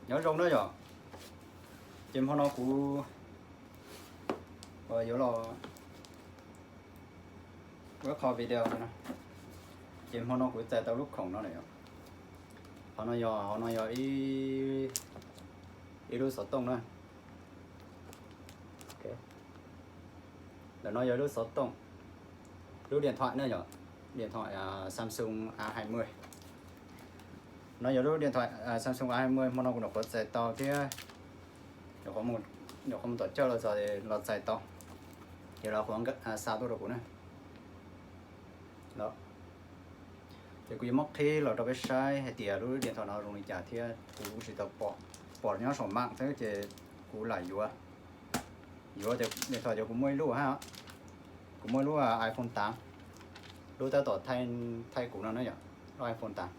Nyob zoo na yom. Ces hmo no kuv yuav los ua qho video no, ces hmo no kuv txais tau lub khoom no na yom. Qhov no yog, qhov no yog ib lub xov tooj na. Ntawm no yog lub xov tooj, lub điện thoại na yom, điện thoại Samsung A hai mươi. No yog lub điện thoại Samsung A hai mươi, hmo no kuv nyuam qhuav txais tau thiab, nyuam qhuav mus tom chawj los txog los txais tau, ces lawv qhuav xa tuaj rau kuv na. Ces kuv yuav muab qhib los rau peb saib hais tias lub điện thoại no zoo li cas thiab, kuv tsis tau pom, pom nyob saum mạng xwb ces kuv lam yuav. Yuav tias điện thoại ces kuv muaj ib lub hab, kuv muaj ib lub iPhone tám, lub tab tom thaij kuv no na yom, lub iPhone tám.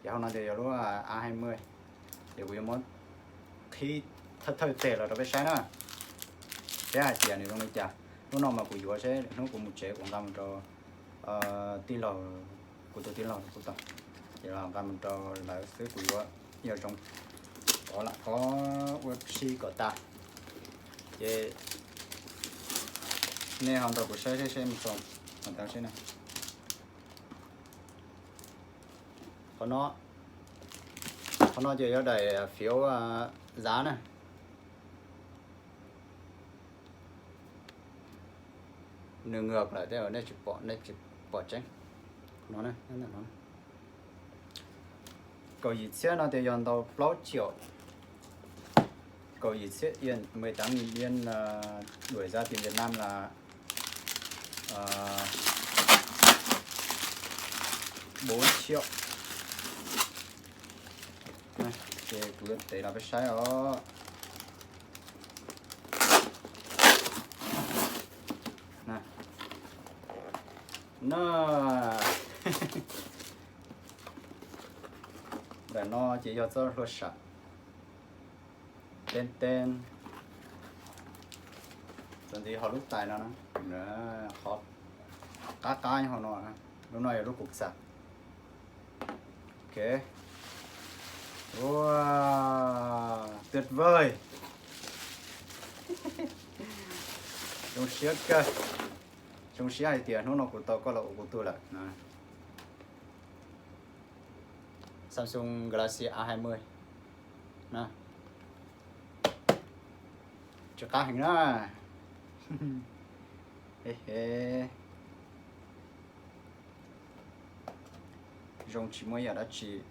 Ces hauv no ces yog lub A hai mươi, ces kuv yuav muab qhib thawj thawj teg los rau peb saib na, saib hais tias nws zoo li cas. Lub no mas kuv yuav seb hnub kuv mus tsev kuv nqa mus rau tij laug, kuv tus tij laug kuv tau, ces los nqa mus rau lawv xwb, kuv yuav yog zoo, qhov lam qhov ua si kom tas. Ces nej ho nrog kuv saib seb, seb mus txog qhov ntawd seb na. Qhov no, qhov no ces yog daim phiếu giá na. Nws ngược lại tej, nej tsis pom, nej tsis pom tseeb. Qhov no, kaum yim txhiab no ces yog ntau plaub triệu. Kaum yim txhiab yên, mười tám nghìn yên, đổi ra tiền Việt Nam là bốn triệu. Ces kuv yuav tev los peb saib os. Na, ntawm no ces yog txoj hlua sam. Ten ten, txuas ntxiv ho lub tais no, qhov qab qab nyob hauv no, lub no yog lub kuv xa. Ok. Ua, tuyệt vời. Zoo siab kawg. Zoo siab hais tias hnub no kuv tau koj los ua kuv tug lawm. Samsung Galaxy A hai mươi. Tsis qab heev na. He he. Zoo tsis muaj ib yam dab tsi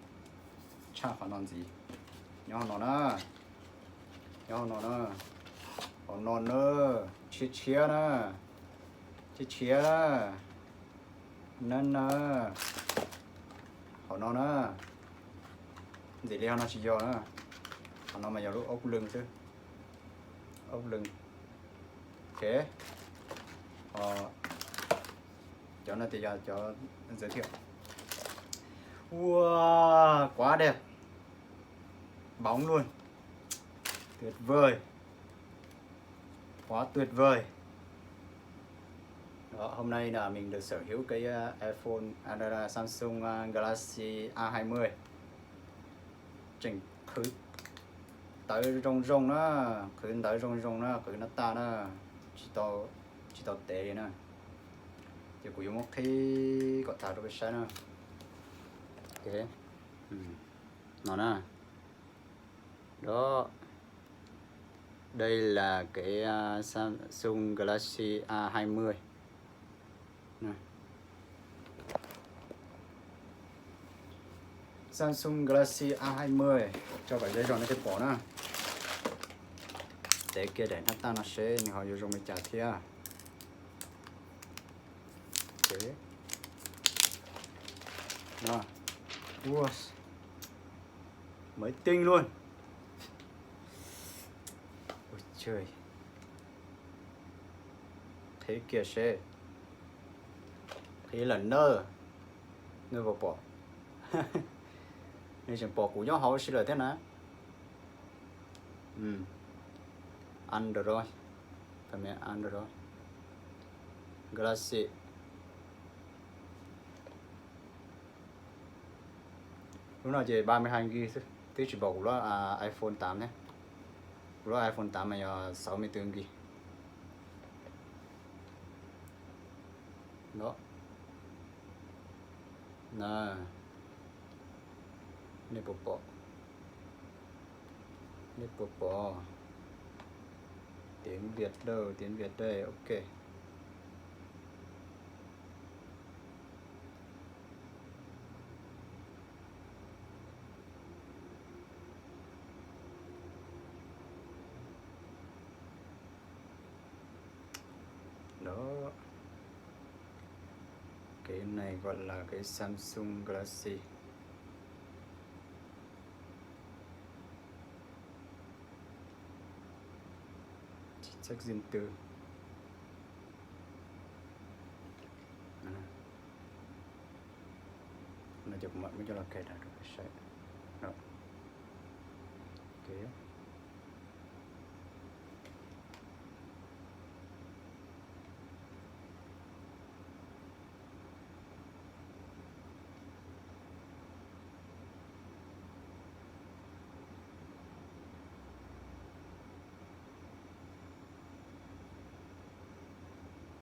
tshaj qhov no ntxiv. Nyob hauv no na. Nyob hauv no na. Hauv no na. Tshiab tshiab na. Tshiab tshiab na. Na na. Hauv no na. Ntxim li hauv no tsis yog na. Hauv no mas yog lub ốc lưng xwb. Ốc lưng. Ok. Cov no ces yog cov giới thiệu. Wow, quá đẹp. Bóng luôn. Tuyệt vời. Quá tuyệt vời. Đó, hôm nay là mình được sở hữu cái, ờ, iPhone, à, đó là Samsung, à, Galaxy A hai mươi. Tseem qhwv tawv zoo zoo na, qhwv ntawv zoo zoo na, qhwv nab taj na, tsis tau, tsis tau tev li na. Ces kuv yuav muab qhib kom tas rau peb saib na. Ok. No na. Đó. Đây là cái, à, Samsung Galaxy A hai mươi. Nè. Samsung Galaxy A hai mươi, cho kom zej zog nej thiaj pom na. Tev kiag daim hnab taj no seb nws ho yuav zoo li cas thiab. Ua, mới tinh luôn. Ui, qhib kiag seb. Qhib lawm na. Nej puas pom? Nej tseem pom kuv nyob hauv si lawm thiab na. Android, phần mềm Android, Galaxy. Lub no ces ba mươi hai GB xwb. Twb tsis npaum kuv lub iPhone tám ne. Kuv lub iPhone tám mas yog sáu mươi tư nghìn. Đó. Na, nej puas pom? Nej puas pom? Tiếng Việt đâu, tiếng Việt đây, ok. Đó. Cái này gọi là cái Samsung Galaxy. Chính xác riêng tư. Nó chụp mật mới cho là cài đặt được cái site.